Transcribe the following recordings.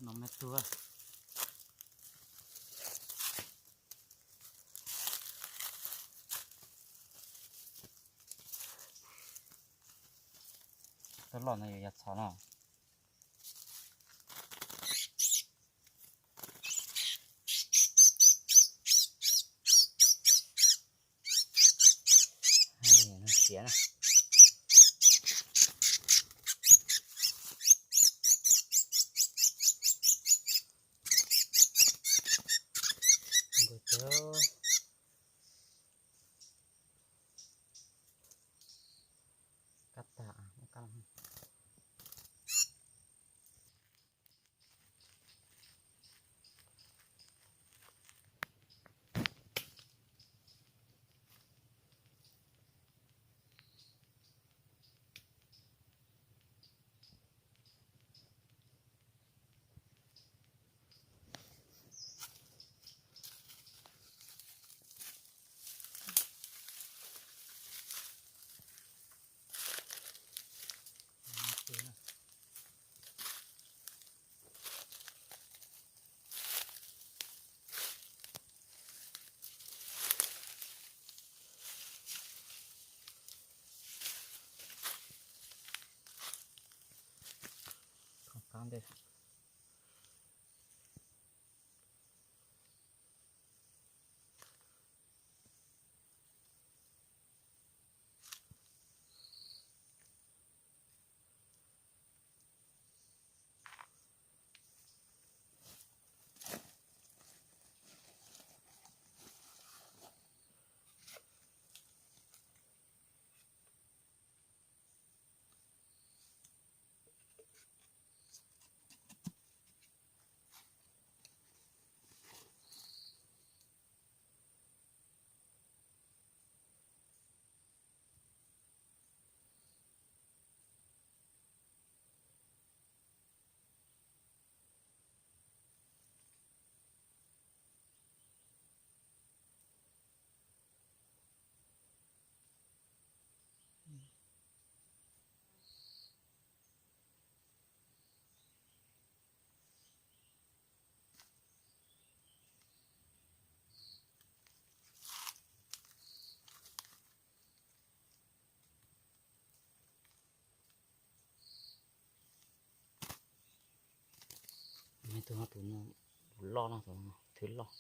No me tug. Tub loj no yuav yog txhov no. Siav na. Npua cawv. Kab tag, kab. Tus no, tus no, tus loj no, tus no thwv loj.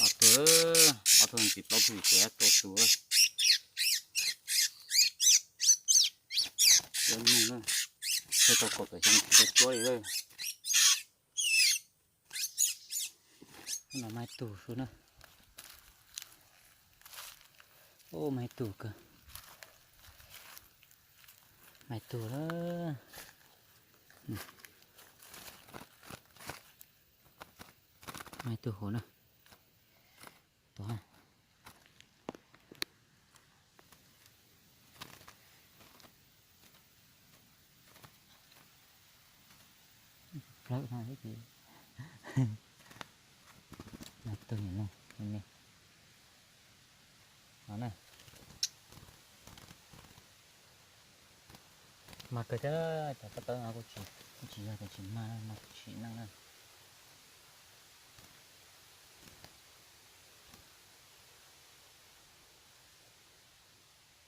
Ob tug, ob tug ntxim plaub tug ces rau tus. Cua nug na, thiaj tau kaum tawm xyoo tsis tau cuab li lawm. No mas ib tug xwb na. Ub, mas ib tug kawg. Mas ib tug lawm. Mas ib tug hauv na. Tod. Plawg no ces mas tus nyuam no, no na. Mas kawg thiab, cov koj tawb no kuj tsis, kuj tsis yog tias tsis mag, mag tsis neej na.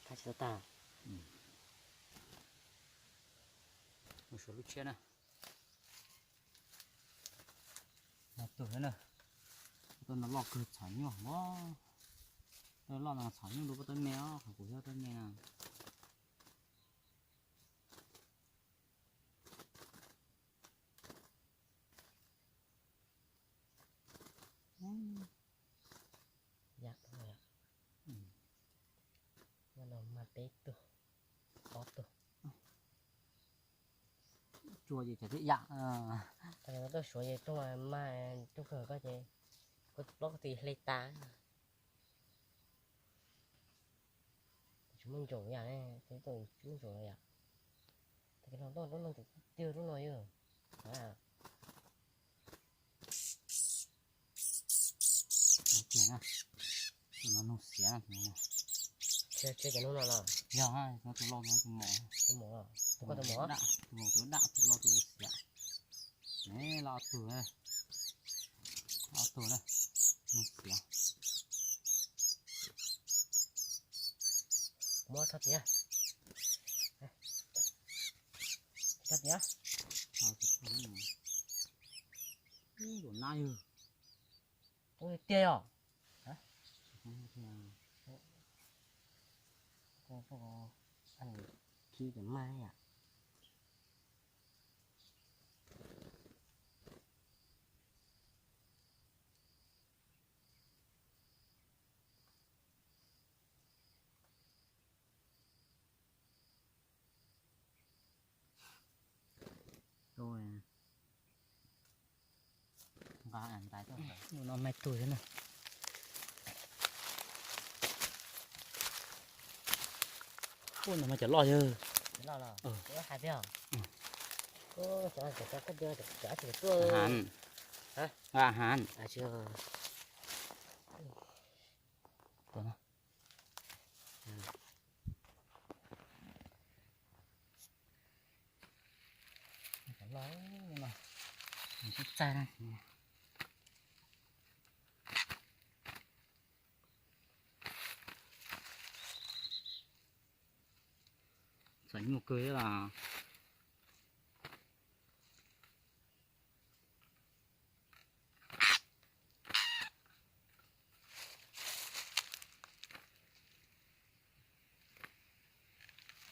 Thaij tsis tau tag. Suav lub tshiab na. Tus na, tus no loj kawg txhom nyuj os. Loj no txhom nyuj rau pob tawb me os, qhov kuv thiab pob tawb me na. Yam no mas peb tug, ob tug. Tsuas ces cov thiab yam. Tuaj suav ces rooj mas rooj kawg koj ces koj plaub koj tis hle tas. Tsis muaj ntsaum yam ne, tsis muaj ntsaum yam. Tag kis no loj loj ntsaum tiag lub no yog. Tiag na, tus no nug xiav na. Tshiab tshiab cov nub no los? Yog, tus loj tus mos. Tus mos, tus koj tus mos? Tus mos tus daj, tus loj tus xiav. Loj ob tug, ob tug na, nug xiav. Muab rho tiag. Rho tiag. Ub, nab yog. Ub, tiag yog. Khib cov mag yom. Ub, no mas tug thiab na. Ub, no mas cov loj yog. Ahan. Ahan. Cov loj no, tib txaig na. Txom nyuaj kawg thiab los.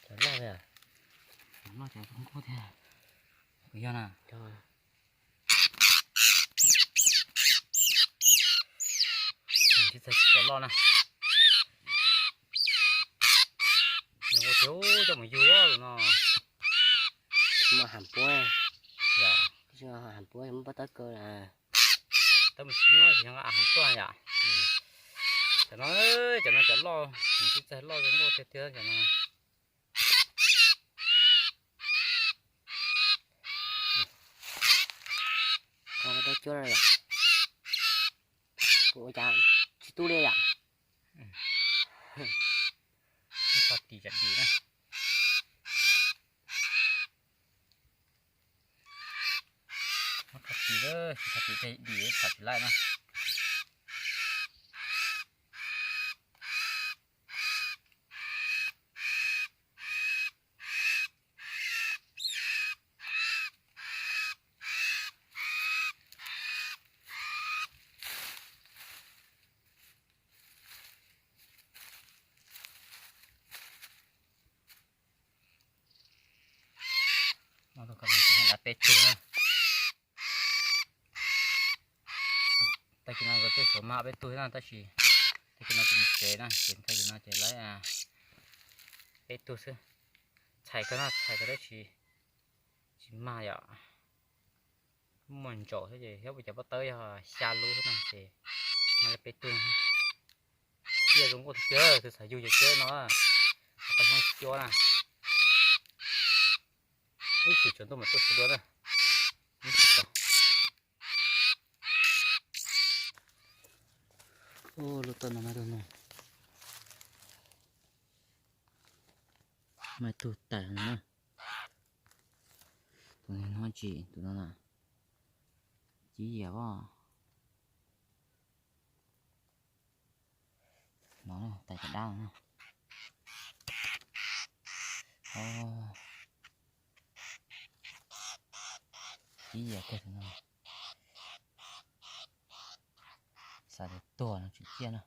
Cov loj thiab. Cov loj cov zoo nkauj thiab. Kuv yog na. Tsis txog cov loj na. Zoo nkauj thiab, coj mus yug no. Muaj ham puab. Ham puab muaj pob tawb kaw. Tawb mus tsis nyuaj, tsis nyuaj ham tuaj yom. Cov no, cov no cov loj, tib txaig loj zoo nkauj tiag tiag cov no. Pob tawb cuab yom. Kuv ua cas tsis tu li yom. Muab tso tis tsam dim na. Muab tso tis, tsis tso tis ces dim txhom tsis laij na. Tag kis no kuv twb xav mag peb tug na tab sis tag kis no kuv mus tsev na ces tag kis no ces lawv peb tug xwb. Txhais kawg no, txhais kawg tab sis tsis mag yom. Muaj ntsaum thiab ces thiab, cov pob tawb yog xya lub xwb na ces mag li peb tug. Tiaj zoo nkauj tiag tiag, tus xav yug ces tiaj no, qab xyoob cuab na. Ib chim tshuav ntuj mas tuaj xyuas dua na. Ub, lub toj no mas tug no, mas tug tawm no na. Tus no tsis, tus no na, cib yias os. No tais cov dab no. Cib yias kawg no. Xav tias tuag no tseem ciaj na.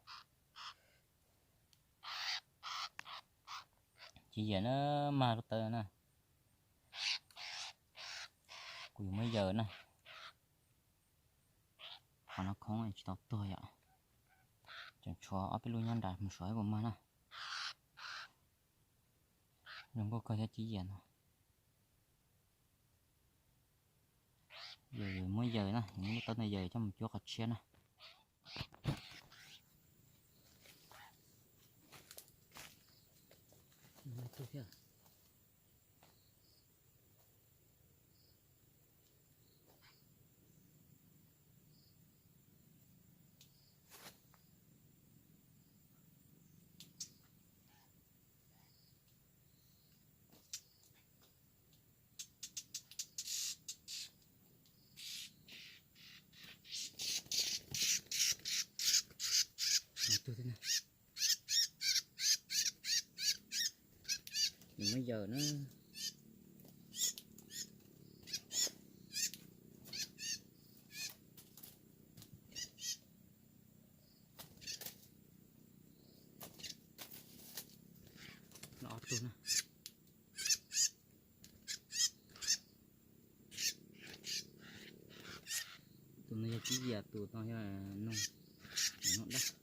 Cib yias na, mag lub tawv na. Kuv yuav muab yaws na. Qhov no khoob tsis tau tuag yom. Tseem tshuav ob peb lub nyob nrad mus suav ib puas mag na. Zoo nkauj kawg thiab cib yias no. Yus muab yaws na, yus muab lub tawb no yaws coj mus cuab qhov tshiab na. Nws muab yaws na. Ob tug na. Tus no yog cib yias, tus no yog noog, noog daj.